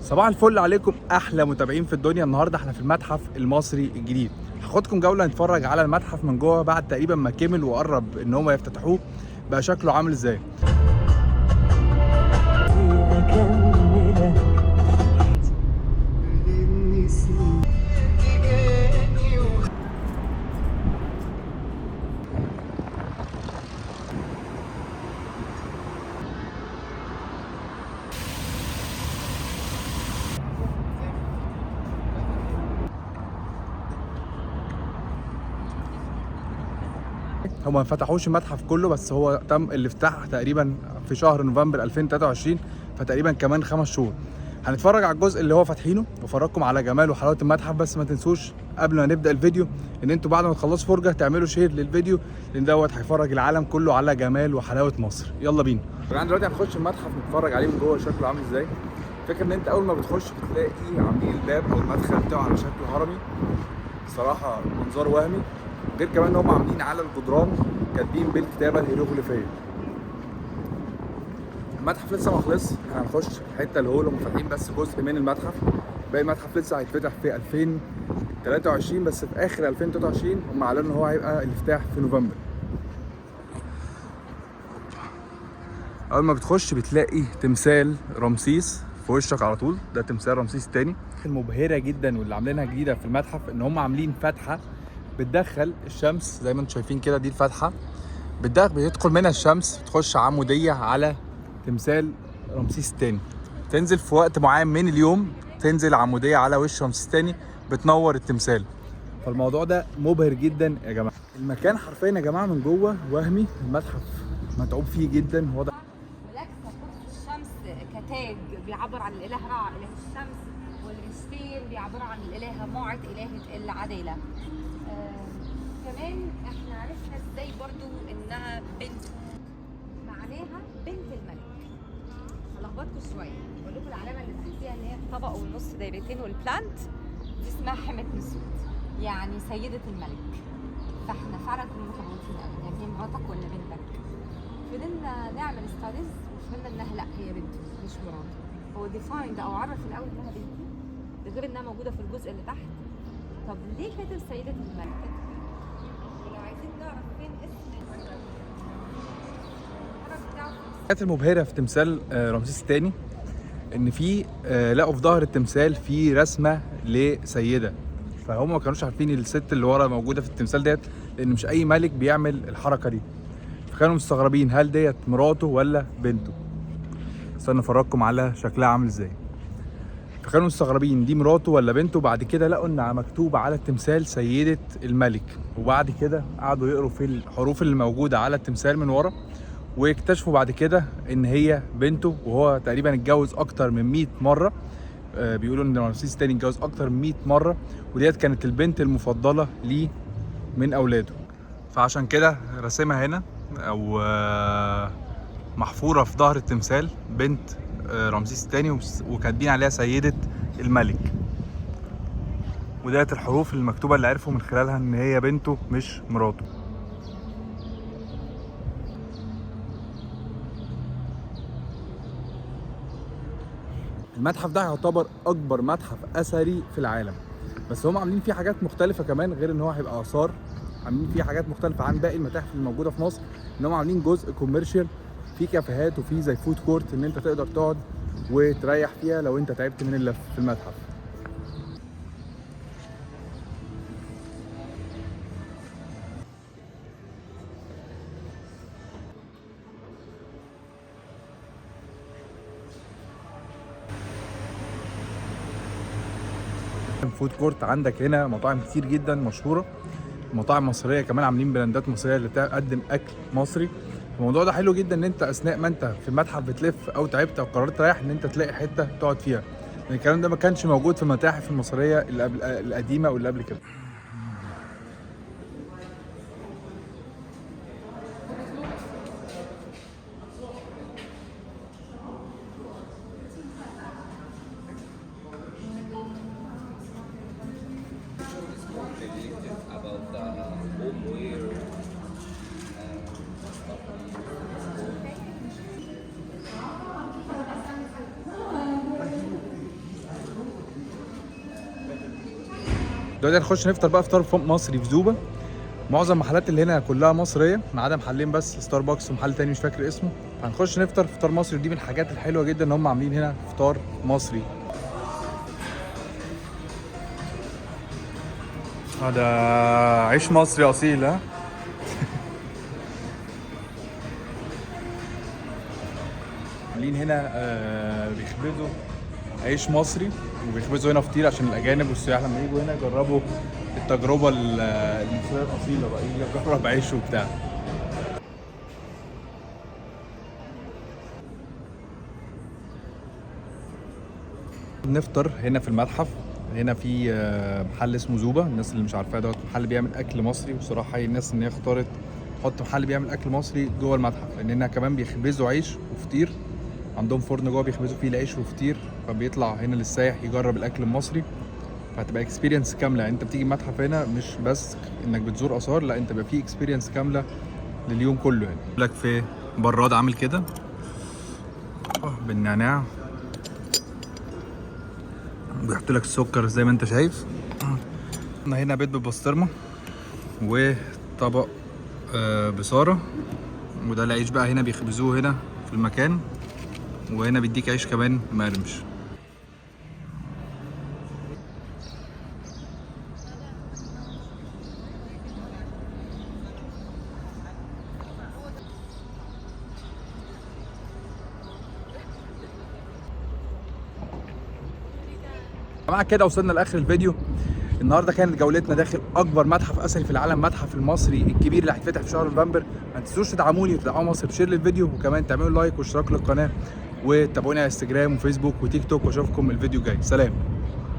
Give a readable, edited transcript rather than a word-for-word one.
صباح الفل عليكم احلى متابعين في الدنيا. النهارده احنا في المتحف المصري الجديد. هاخدكم جولة نتفرج على المتحف من جوه بعد تقريبا ما كمل وقرب ان هم يفتتحوه بقى شكله عامل ازاي. هم ما فتحوش المتحف كله، بس هو تم الافتتاح تقريبا في شهر نوفمبر 2023، فتقريبا كمان 5 شهور. هنتفرج على الجزء اللي هو فاتحينه وافرجكم على جمال وحلاوة المتحف. بس ما تنسوش قبل ما نبدا الفيديو ان انتوا بعد ما تخلصوا فرجه تعملوا share للفيديو، لان دوت هيفرج العالم كله على جمال وحلاوة مصر. يلا بينا. طبعا دلوقتي هنخش المتحف نتفرج عليه من جوه شكله عامل ازاي. فكرة ان انت اول ما بتخش بتلاقي عاملين الباب او المدخل بتاعه على شكل هرمي، صراحة منظره وهمي. غير كمان ان هم عاملين على الجدران كاتبين بالكتابة الهيروغليفيه. المتحف لسه ما خلصش، احنا هنخش الحتة اللي هو هم فاتحين بس جزء من المتحف، باقي المتحف لسه هيتفتح في 2023، بس في اخر 2023 هم اعلنوا ان هو هيبقى الافتتاح في نوفمبر. اول ما بتخش بتلاقي تمثال رمسيس في وشك على طول، ده تمثال رمسيس الثاني. المبهره جدا واللي عاملينها جديدة في المتحف ان هم عاملين فتحه بتدخل الشمس، زي ما انتم شايفين كده، دي الفتحة بتدخل منها الشمس، تخش عموديه على تمثال رمسيس الثاني، تنزل في وقت معين من اليوم تنزل عموديه على وش رمسيس الثاني، بتنور التمثال. فالموضوع ده مبهر جدا يا جماعة. المكان حرفيا يا جماعة من جوه وهمي، المتحف متعوب فيه جدا، واضح. ولابسه قرص الشمس كتاج بيعبر عن الاله رع اله الشمس، والريشتين بيعبروا عن الالهة معت الهه العدالة. كمان احنا عرفنا ازاي برضو انها بنت، معناها بنت الملك. هلخبطكم شوية، بقول لكم العلامة اللي تحتيها اللي هي الطبق والنص دايرتين وال plant دي اسمها حمة نسوت، يعني سيده الملك. فاحنا فعلا كنا متلخبطين قوي، يعني هي مراتك ولا بنتك؟ فضلنا نعمل studies وفهمنا انها لا هي بنته مش مراته. هو defined او عرف الاول انها بنته، ده غير انها موجودة في الجزء اللي تحت. طب ليه كاتب سيده الملك؟ ولو عايزين نعرف فين اسم الهرم بتاعه. الحاجات المبهره في تمثال رمسيس الثاني ان في لقوا في ظهر التمثال في رسمه لسيده، فهم ما كانوش عارفين الست اللي ورا موجودة في التمثال ديت، لان مش اي ملك بيعمل الحركة دي، فكانوا مستغربين هل ديت مراته ولا بنته. استنى افرجكم على شكلها عامل ازاي. فكانوا مستغربين دي مراته ولا بنته. بعد كده لقوا ان مكتوب على التمثال سيدة الملك، وبعد كده قعدوا يقروا في الحروف اللي موجودة على التمثال من ورا، واكتشفوا بعد كده ان هي بنته، وهو تقريبا اتجوز اكتر من 100 مرة. بيقولوا ان رمسيس الثاني اتجوز اكتر من 100 مرة، وديت كانت البنت المفضلة ليه من اولاده، فعشان كده رسمها هنا او محفورة في ظهر التمثال بنت رمسيس الثاني، وكاتبين عليها سيدة الملك، وديت الحروف المكتوبة اللي عرفوا من خلالها ان هي بنته مش مراته. المتحف ده يعتبر اكبر متحف اثري في العالم، بس هم عاملين فيه حاجات مختلفة كمان، غير ان هو هيبقى اثار، عاملين فيه حاجات مختلفة عن باقي المتاحف اللي موجودة في مصر، ان هم عاملين جزء commercial فيه كافيهات وفيه زي food court ان انت تقدر تقعد وتريح فيها لو انت تعبت من اللف في المتحف. food court عندك هنا مطاعم كتير جدا مشهورة، مطاعم مصرية كمان، عاملين براندات مصرية اللي بتقدم اكل مصري. الموضوع ده حلو جدا ان انت اثناء ما انت في المتحف بتلف او تعبت او قررت تريح ان انت تلاقي حتة تقعد فيها، لان الكلام ده ما كانش موجود في المتاحف المصرية اللي قبل القديمة واللي قبل كده. Related about the homeware and stuff. دلوقتي هنخش نفطر بقى فطار مصري في زوبا. معظم المحلات اللي هنا كلها مصرية ما عدا محلين بس، ستاربكس ومحل تاني مش فاكر اسمه. هنخش نفطر فطار مصري، ودي من الحاجات الحلوة جدا ان هم عاملين هنا فطار مصري. هذا عيش مصري اصيل. ها عاملين هنا بيخبزوا عيش مصري، وبيخبزوا هنا فطير عشان الاجانب والسياح لما يجوا هنا يجربوا التجربة المصرية الاصيلة بقى، يجي يجرب عيش وبتاع. نفطر هنا في المتحف. هنا في محل اسمه زوبا، الناس اللي مش عارفاه دوت محل بيعمل اكل مصري، وصراحة هي الناس ان هي اختارت تحط محل بيعمل اكل مصري جوه المتحف، لان هنا كمان بيخبزوا عيش وفطير، عندهم فرن جوه بيخبزوا فيه العيش وفطير، فبيطلع هنا للسايح يجرب الاكل المصري، فهتبقى experience كاملة. يعني انت بتيجي المتحف هنا مش بس انك بتزور اثار، لا انت بيبقى فيه experience كاملة لليوم كله. يعني لك في براد عامل كده بالنعناع، بيحط لك السكر زي ما انت شايف. هنا بيض بالبسطرمه وطبق بصاره، وده العيش بقى هنا بيخبزوه هنا في المكان، وهنا بيديك عيش كمان مقرمش. مع كده وصلنا لاخر الفيديو. النهارده كانت جولتنا داخل اكبر متحف اثري في العالم، متحف المصري الكبير اللي هيتفتح في شهر نوفمبر. ما تنسوش تدعموني وتدعموا مصر ب share للفيديو، وكمان تعملوا like واشتراك للقناة، وتابعوني على انستجرام وفيسبوك وتيك توك، واشوفكم الفيديو الجاي. سلام.